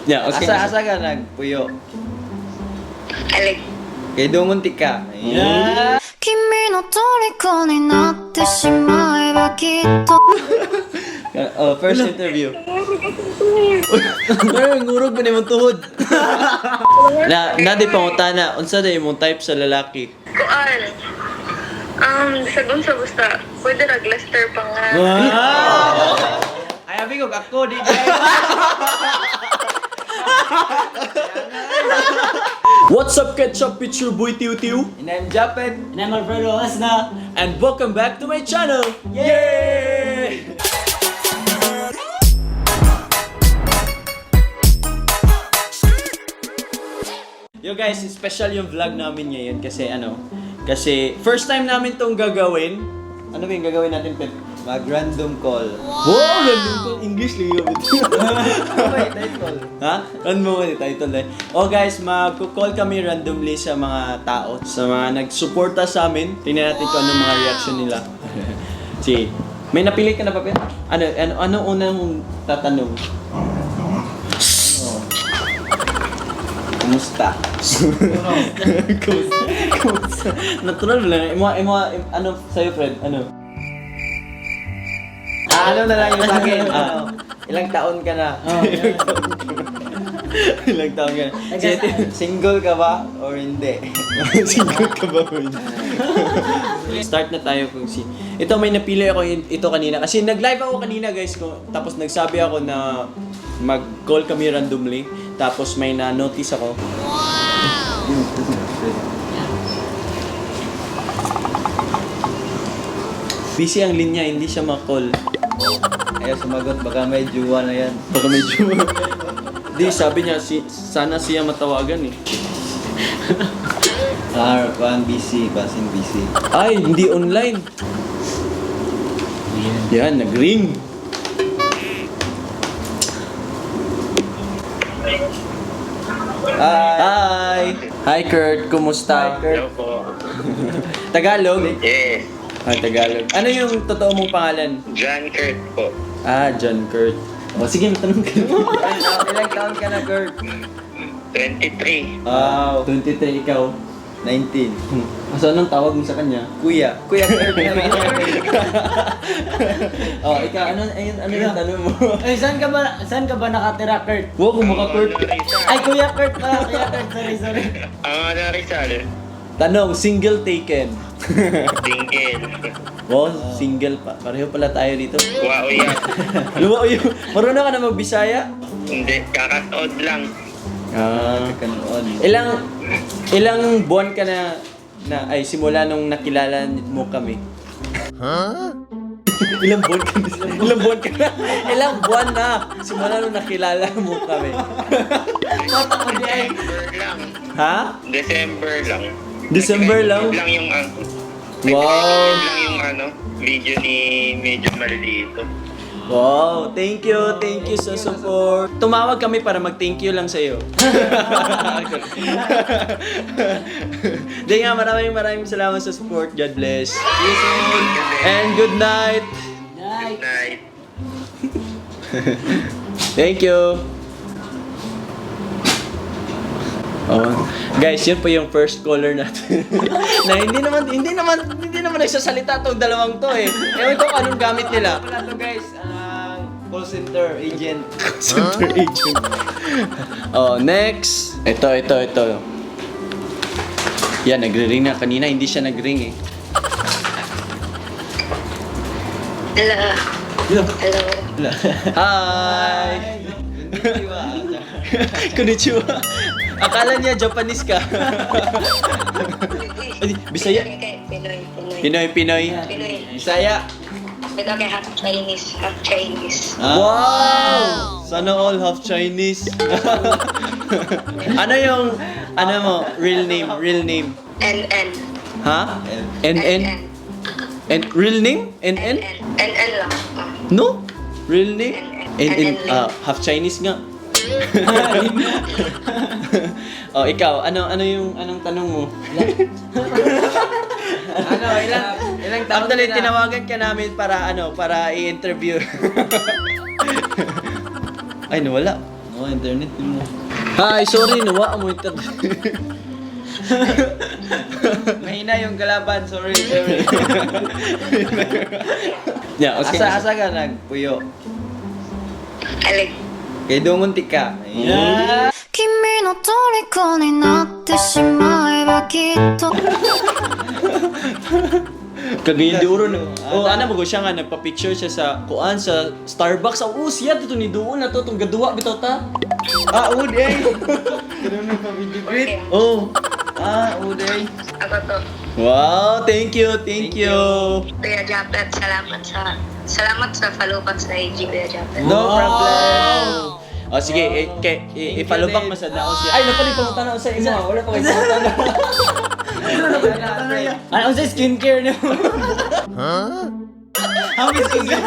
Yeah, okay. Asa ka nagpuyo? Alig. Kay dungon ti ka. Yeah. 君の虜になってしまえばきっと Oh, first interview. Pero ngurog pa nimong tuhod. Na di pangutana, unsa day imong type sa lalaki? Kuan. Sa unsa basta pwede ra Lester pa nga. Ay, abi ko ako di dai. What's up, Ketchup? It's your boy Tiu Tiu. And I'm Japet. And I'm Alfredo Asna. And welcome back to my channel! Yay! Yo guys, special yung vlog namin ngayon kasi ano, kasi first time namin tong gagawin. Ano ba yung gagawin natin, Pet? Mag-random call. Wow! Random call. English lang yun. Ano ba yung title? Ha? Run mo yung title eh. Oh guys, magko-call kami randomly sa mga tao, sa mga nagsuporta sa amin. Tingnan natin kung anong mga reaction nila. Si, may napili ka na ba, Pet? Ano unang tatanong? Oh. Kumusta? Kumusta? Kumusta? Natural lang. Imo, ano sa'yo, Fred? Ano? Ah, ano na lang yung sa akin? Ano? Ilang taon ka na? Oh, yeah. Ilang taon ka na? Si, Single ka ba or hindi? Single ka ba? Wayne? Start na tayo kung si... Ito, may napili ako ito kanina. Kasi nag-live ako kanina, guys. Ko, tapos nagsabi ako na mag-call kami randomly. Tapos may na-notice ako. Busy ang linya, hindi siya ma-call. Ayaw sumagot, baka may juwa na yan. Baka medyo... Di, sabi niya, si, sana siya matawagan eh. Ah, kuan busy, basin busy. Ay, hindi online. Yan, nag-ring. Hi. Hi! Hi, Kurt. Kumusta? Hi, Kurt. Hello po. Tagalog? Yes, Ah, Tagalog. Ano yung totoo mong pangalan? John Kurt po. Ah, John Kurt. O, sige, matanong ka. Ilang taon ka na, Kurt? 23. Wow. 23, ikaw. 19. So, anong tawag mo sa kanya? Kuya. Kuya Kurt. Oh, ikaw, ano, ayun, ano yung tanong mo? Ay, saan ka ba nakatira, Kurt? Wow, kumaka Kurt. Ang ano, Rizal. Ay, Kuya Kurt pala, Kuya Kurt, sorry, sorry. Ang ano, Rizal. Tanong, single taken. Single. Wow, single pa. Pareho pala tayo dito. Wow, yan. Luwa yun. Marunong ka na magbisaya? Hindi, kakataod lang. Ah. Kanoon. Ilang ilang buwan ka na na ay simula nung nakilala mo kami? Huh? Ilang buwan ka na? Ilang buwan ka na? Ilang buwan na simula nung nakilala mo kami? December lang. Ha? December lang. December lang? Lang yung ano. Wow. Lang yung ano, video ni Medyo Malito. Wow, thank you sa support. Tumawag kami para mag-thank you lang sa iyo. Di nga, maraming maraming salamat sa support. God bless. See you soon. And good night. Night. Good night. Thank you. Oh. Guys, yun po yung first caller natin. Na hindi naman nagsasalita tong dalawang to eh. Ewan ko kung anong gamit nila. Wala to guys, ang call center agent. Center agent. Oh, next. Ito, ito, ito. Yan, nagre-ring na. Kanina hindi siya nag-ring eh. Hello. Hello. Hi! Konnichiwa. Akala niya Japanese ka. Ay, Bisaya. Pinoy, Pinoy. Pinoy, Pinoy. Pinoy. Bisaya. Ito kay half Chinese, half Chinese. Wow! Sana all half Chinese. Ano yung, ano mo, real name, real name? NN. Ha? NN? And real name? NN? NN. NN lang. Ah. No? Real name? NN. NN, ah, half Chinese nga. Oh, ikaw, ano yung anong tanong mo? Ano, ilang taon Actually, ka na? tinawagan ka namin para ano, para i-interview. Ay, nawala. Oh, internet mo. Hi, sorry, nawa mo internet. Mahina yung kalaban, sorry, sorry. Yeah, okay. Asa asa ka nagpuyo? Alik. Kay dungon tika. Yeah. 君の虜になってしまえばきっと Cagayan de Oro no. Oh, ana mo siya nga nagpa-picture siya sa kuan sa Starbucks. Oh, siya dito ni duol na to tong gaduwa bitaw ta. Ah, ud eh. Ganun na pa video greet. Oh. Ah, ud eh. Ako to. Wow, thank you, thank you. Kuya Japet, salamat sa follow back sa IG, Kuya Japet. No problem. Oh, sige, eh, kay, i-follow back masad na ako siya. Ay, napali pangutana sa imo. Ah. Wala pa kay pangutana. Ano sa skincare niyo? Huh? How is skincare?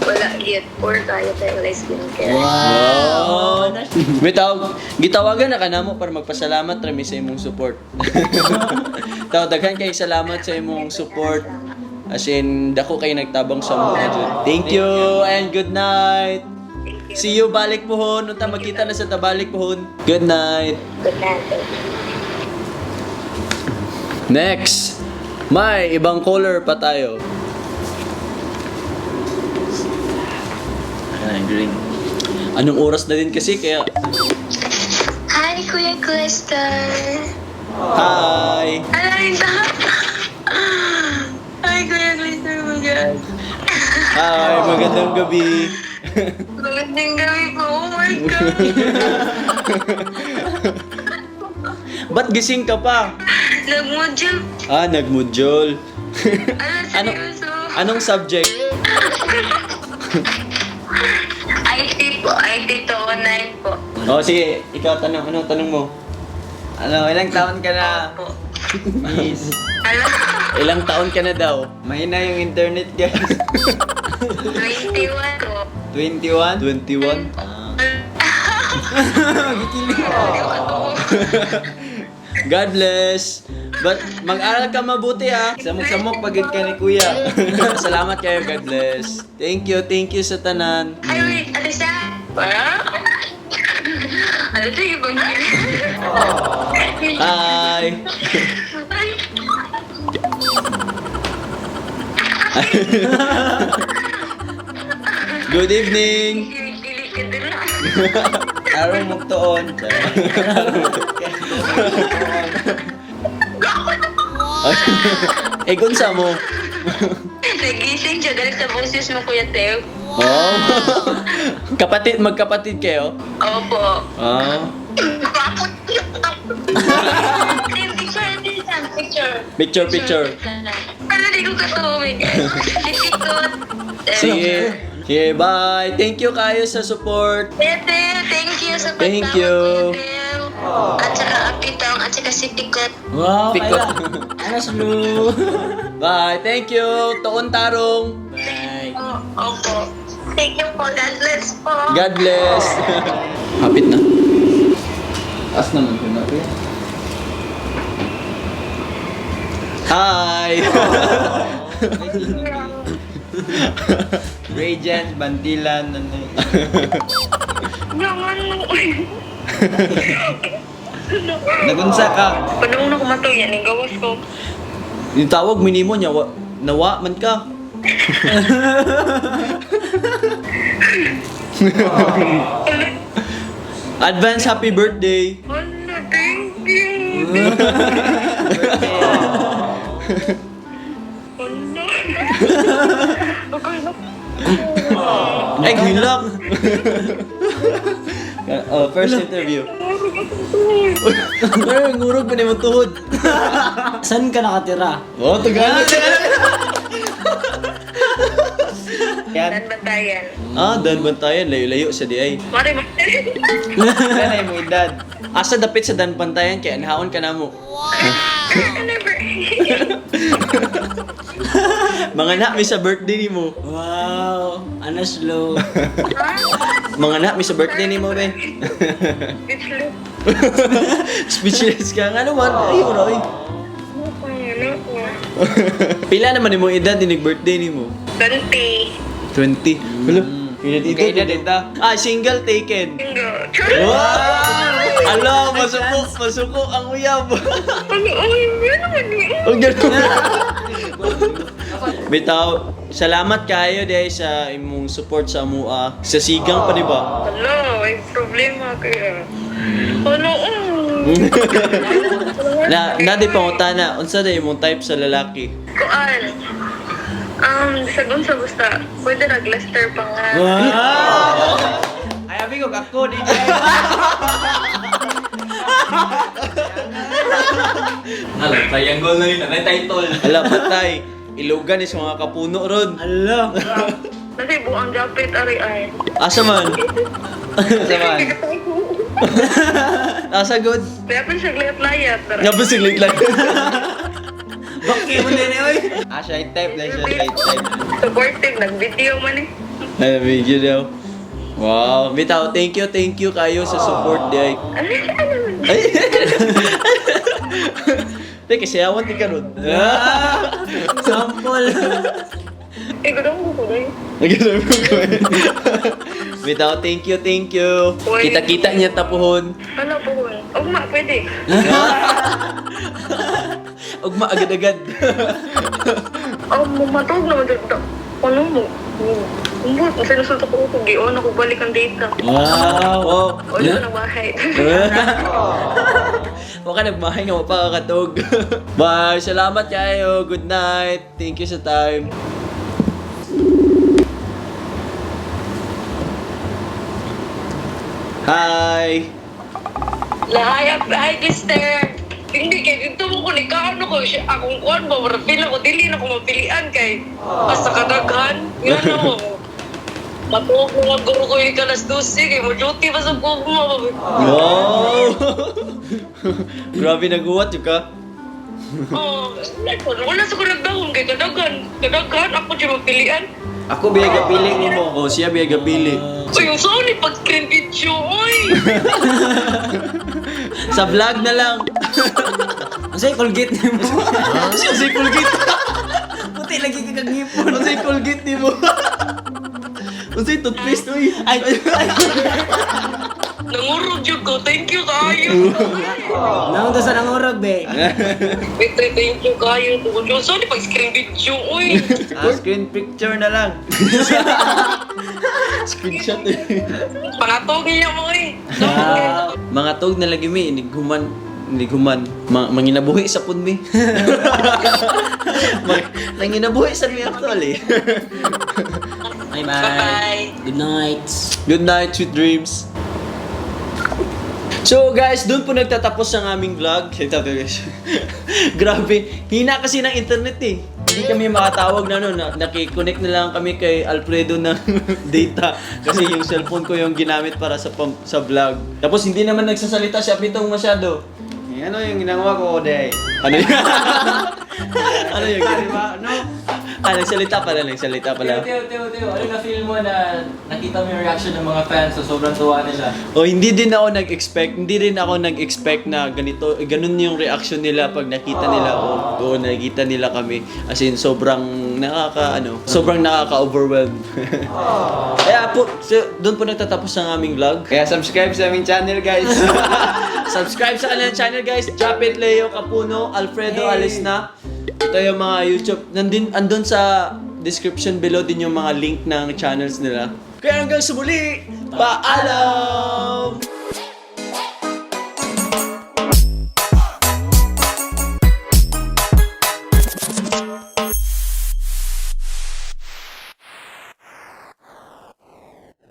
Wala, yun. Poor tayo tayo wala skincare. Wow. Bitaw, gitawagan na ka namo para magpasalamat rami sa imong support. Taw daghan kay salamat sa imong support. As in, dako kay nagtabang sa mga jud. Thank you and good night. Thank you. See you balik pohon. Unta magkita na sa tabalik pohon. Good night. Good night. Next, may ibang color pa tayo. Ah, green. Anong oras na din kasi kaya Hi, Kuya Crystal. Hi. Alay na. Hi, Kuya Crystal. Oh my God. Hi, magandang gabi. Magandang gabi po. Oh my God. Ba't gising ka pa? Nag-module. Ah, nagmodule. Ano, Ano- seryoso? Anong subject? IT po. IT 209 po. Oh, sige, ikaw tanong, ano tanong mo? Ano, ilang taon ka na? Po. Miss. Ano? Ilang taon ka na daw? Mahina yung internet, guys. 21 po. 21? 21? Ah. God bless. But mag-aral ka mabuti ha. Samok-samok pagid ka ni kuya. Salamat kayo, God bless. Thank you sa tanan. Ay, wait. Ano siya? Ano siya ibang Hi. Good evening. Dili ka din na. Araw mugtuon. Eh, kunsa mo? Nagising siya dahil sa boses mo, Kuya Teo. Oh. Kapatid, magkapatid kayo? Opo. Ah. Picture, picture. Picture, picture. Ano, di ko katuwing. Difficult. Sige. Sige, bye. Thank you kayo sa support. Kuya Teo, thank you sa pagtawag, Thank you. Kuya Teo. At saka Apitong, at saka si Pikot. Wow, Pikot. kaya. Ano slow? Bye. Thank you. Tuon tarong. Bye. Oh, opo. Thank you po. God bless po. God bless. Hapit na. As naman ko na, kuya. Hi. Regent, Bantilan, ano yun. Naman mo. Nagunsa ka. Panahon na kumatog yan, ang gawas ko. Yung tawag minimo niya, nawa man ka. Advance happy birthday. Ano, thank you. Ano? Okay na. Ay, hilak. Oh, first interview. Pero ngurog pa ni mong tuhod. Saan ka nakatira? Oh, Tagalog. Yan. Dan Bantayan. Ah, Dan Bantayan, layo-layo sa DI. Mari ba? Ilan ay mong edad? Asa dapit sa Dan Bantayan kay anhaon ka namo. Never. Mga na mi sa birthday nimo. Wow, ano slow? Mga na mi sa birthday nimo be. Speechless. Speechless ka nga naman. Ay, ora oy. Ano ko? Pila naman nimo edad inig birthday nimo? 20. 20. Hala. Edad Edad ta. Ah, single taken. Single. Wow! Ala, masuko, masuko ang uyab. Ano, uy, ano naman eh. Ang ganun. Bitaw, salamat kayo dahil sa imong support sa amua. Sa sigang pa, di ba? Hala, may problema kaya. Ano. Na, na di pangutana, unsa day imong type sa lalaki? Kuan. Sa unsa basta, pwede ra Lester pa nga. Wow! Ay, abi ko, ako, di Alam, triangle na yun. May title. Ala, patay. Ilugan is mga kapuno ron. Alam. Kasi buang japit ari ay. Asa man? Asa man? Asa good? Kaya pa siya layat-layat. Dara. Nga ba siglit lang? Bakit mo din eh, oy. Ah, shy type lang siya, shy type. Supportive, nag-video man eh. Ay, video daw. Wow. Bitaw, thank you kayo sa support day. Ay, ano man? Ay! Teka, kasi awan ti karon. Sample. Eh, gudong ko ko. Nagsabi ko eh. Bitaw, thank you, thank you. Uy. Kita-kita niya tapuhon. Hala po ko. Ugma, pwede. Ugma agad-agad. Oh, matug naman dito. Ano mo? Umbot, sinusunod ko ko gion ako balik ang data. Wow. Wow. Wala na bahay. Huwag ka nagmahay nga, mapakakatog. Bye! Salamat kayo. Good night. Thank you sa time. Hi! Lahay, hi, sister. Hindi kay dito mo ko ni kaano ko siya akong kuan ba mura feel ako dili na ko mapilian kay basta kadaghan. Yan mo. Matuog mo nga guro ko yung kalas 12 kay mo duty pa sa kugma. Wow! Grabe naguwat yun ka. Oh, wala sa ko nagdahon kay kadaghan. Kadaghan ako siya mapilian. Ako, biya gapili ni mo. Oh, siya biya gapili. Uy, yung sorry pag screen video, oy. Sa vlog na lang. Ang sa'yo, Colgate ni mo. Siya si Colgate. Puti lagi ka kagngipon. Unsay Colgate ni mo? Unsay toothpaste uy? Ay, ay. Nangurog jud ko. Thank you kayo. Naong to sa nangurog, be. Wait, thank you kayo. Tungkol yung sorry pag screen video, oy. Ah, screen picture na lang. Screenshot eh. Pangatog niya mo, oy. Ah, mga tog na lagi mi inighuman inighuman manginabuhi sa pud mi. Nanginabuhi sa mi actually. Bye-bye. Bye-bye. Good night. Good night, sweet dreams. So guys, doon po nagtatapos ang aming vlog. Ito guys. Grabe, hina kasi ng internet eh. Hindi kami makatawag na ano, nakikonnect na lang kami kay Alfredo ng data kasi yung cellphone ko yung ginamit para sa vlog. Tapos hindi naman nagsasalita si Apitong masyado. Eh, ano yung ginagawa ko, day? Ano yun? Ano yun? Diba? No? Ah, nagsalita pala, nagsalita pala. Teo, Teo, Teo, ano na-feel mo na nakita mo yung reaction ng mga fans sa sobrang tuwa nila? Oh, hindi din ako nag-expect, hindi rin ako nag-expect na ganito, ganun yung reaction nila pag nakita nila ako doon, nakita nila kami. As in, sobrang nakaka, ano, sobrang nakaka-overwhelm. Kaya po, so, doon po nagtatapos ang aming vlog. Kaya subscribe sa aming channel, guys. Subscribe sa kanilang channel, guys. Japet Leo Capuno, Alfredo Hey. Alisna. Ito yung mga YouTube. Nandun, andun sa description below din yung mga link ng channels nila. Kaya hanggang sa muli, paalam!